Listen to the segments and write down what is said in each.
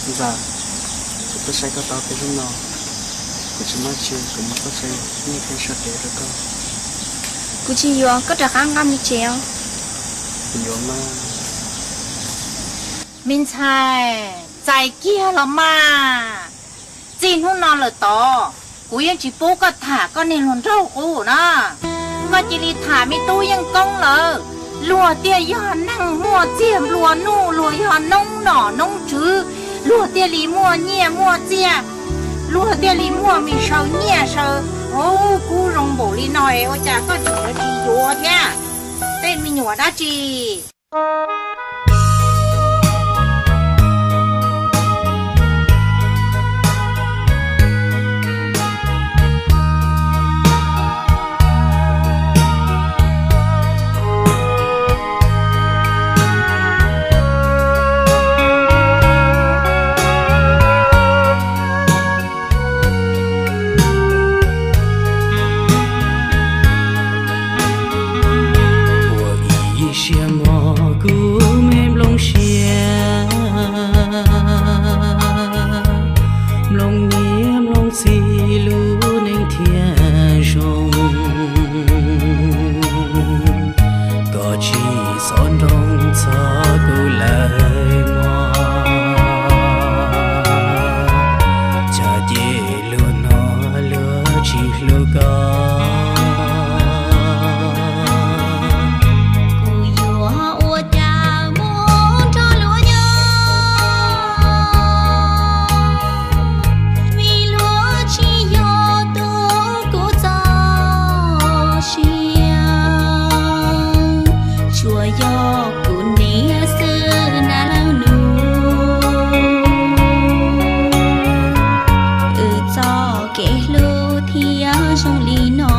Ntxawm, kuv tuaj saib koj tau peb hnub no, kuv tsis muaj tsi, kuv mus txog tsev, kuv yuav sawv kev rau koj. Kuv tsis yuav, koj rov qab nqa mus tsev os. Kuv yuav mas. Me ntxhais, txais kiag los mas. Txij hnub no lawm tod, kuv yeej tsis pub koj tham koj niag hluas nraug qub na. Koj cia li tham me tub Yeej Koob lawm. Luag thiaj yog neeg muaj txiag nplua nuj, luag yog noob nom noob tswv, luag thiaj li muaj nyiaj muaj txiag, luag thiaj li muaj me saw nyiaj saw, ub, kub zoo npaum li no es ua cas koj tseem yuav tsis yuav thiab? Tej me nyuam dab tsi? Ua ib siab mog kuv me nplooj siab, nplooj niam nplooj txiv lub neej thiaj zoo. Koj tsis txhob nroo txog kuv lawm mog, tsam ces luag hnov luag tsis hlub koj. Kuv yuav ua cas mus nrog luag nyob, vim luag tsis yog tus kuv txoj sia, tsuas yog kuv niam xwb na leej nus. Wb txoj kev hlub thiaj zoo li no,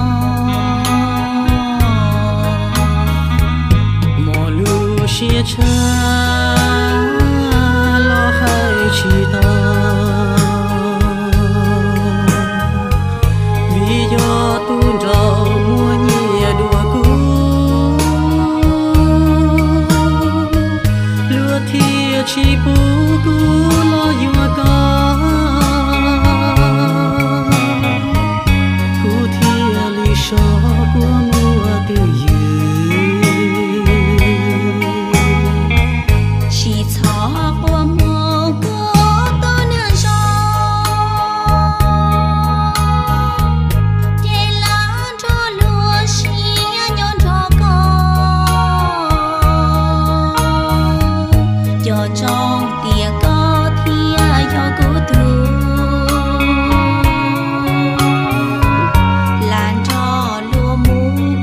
muaj lub siab tshaj los hais tsis tau, vim yog tus nraug muaj nyiaj dua kuv, luag thiaj tsis pub kuv los yuav koj, kuv thiaj li sov kuv muaj twj ywm. Tsis txhob quaj muag kuv tus neeg zoo, ces lam nrog luag siab nyob nrog koj. Cog tsoo tias koj thiaj yog kuv tug, lam nrog luag mus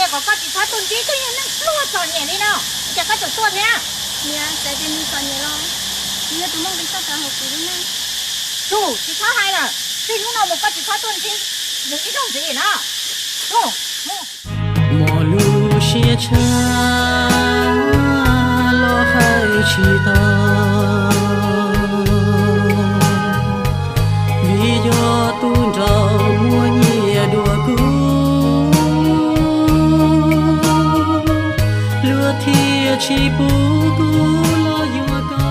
Kom koj tsis txhob tuaj ntsib, koj yog neeg pluag txom nyem li no, ua cas koj tseem tuaj thiab? Niam, txawm tias nws txom nyem los nws yog tus muaj nqis txoj kawg hauv kuv lub neej. Tus tsis txhob hais lawm, txij hnub no mus koj tsis txhob tuaj ntsib nws ib zaug ntxiv no. Tus, mus. Muaj lub siab tshaj los hais tsis tau, vim yog tus nraug muaj nyiaj dua kuv, luag thiaj tsis pub kuv los yuav koj.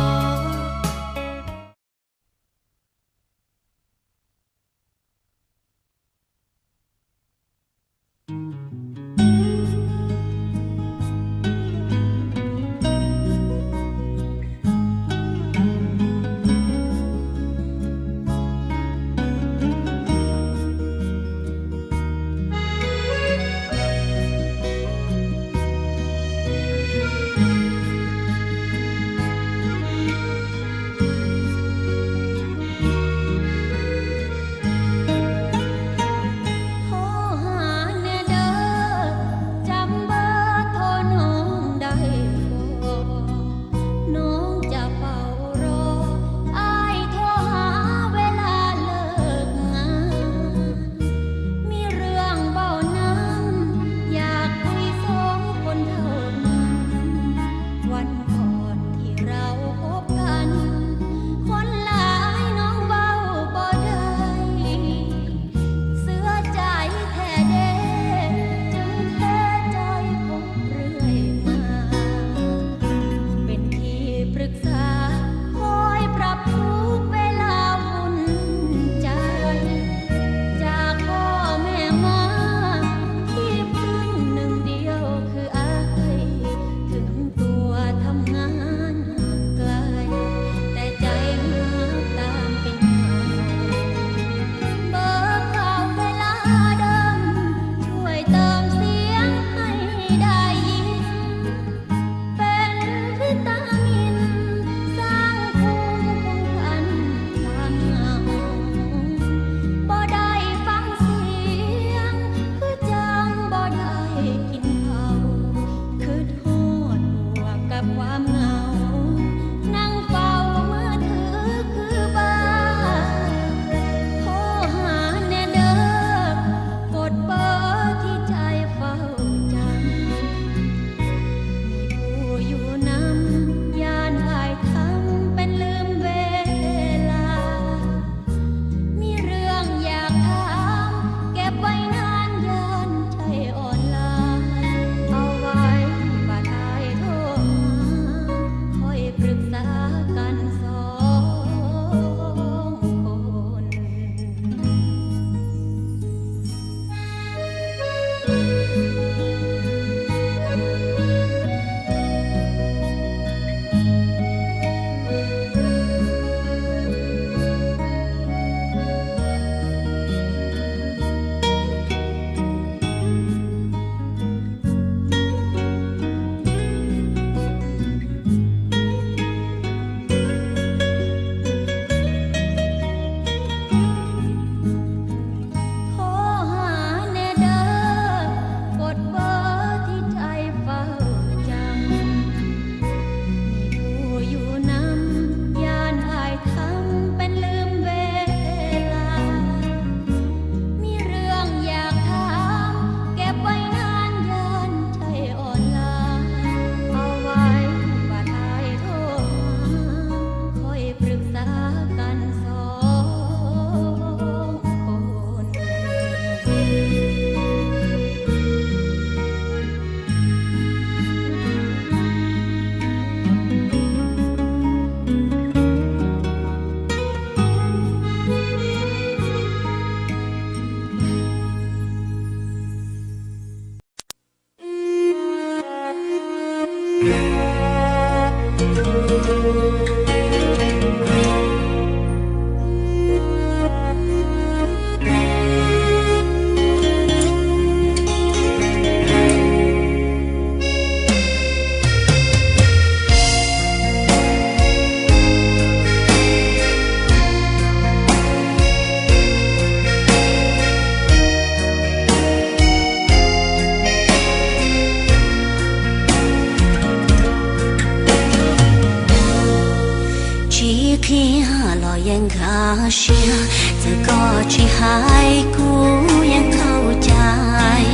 Tiag los yeej nkag siab, txawm koj tsis hais kuv yeej txaus cai.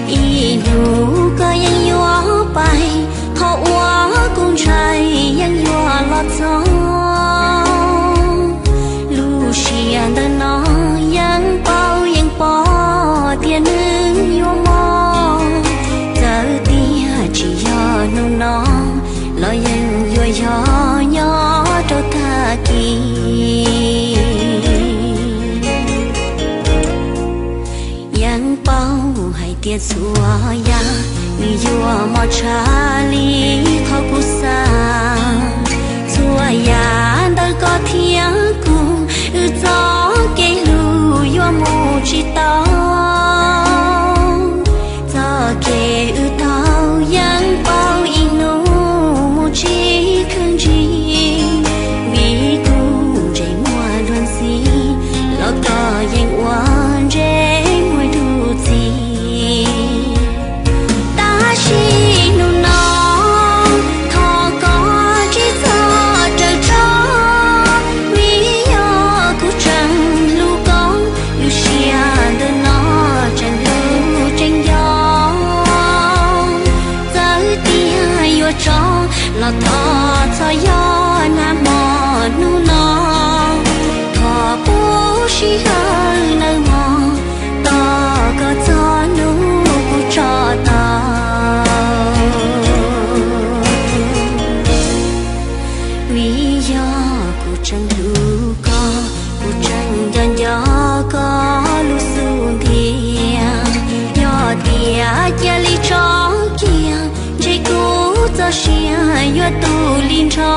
Ib hnub koj yeej yuav pais, qhov uas kuv ntshai yeej yuav los txog. Lub siab ntawm no yeej paub yeej pom tias nws yuav mob, txawm tias tsis yog hnub no los yeej yuav yog nyob rau tag kis. Yeej paub hais tias txhua yam nws yuav mob tshaj li qhov kuv xav. Txhua yam ntawm koj thiab kuv, wb txoj kev hlub yuav mus tsis tau. Txoj kev wb tau yeej paub ib hnub mus tsis kawg ntsis, vim kuv ntsej muag luag ntxhi los koj yeej ua ntsej muag dub txi. Tab sis hnub no thov koj tsis txhob raws tso, vim yog kuv tseem hlub koj, lub siab ntawm no tseem hlub tseem nco. Txawm tias yuav tso los thov txhob yog nag hmo hnub no, thov pub sij hawm nawb mog, tos koj txog hnub kuv tso tau. Vim yog kuv tseem hlub koj, kuv tseem nco nco koj lub xub ntiag. Yog tias cia li tso kiag, ntshe kuv txoj sia yuav tu li nrho.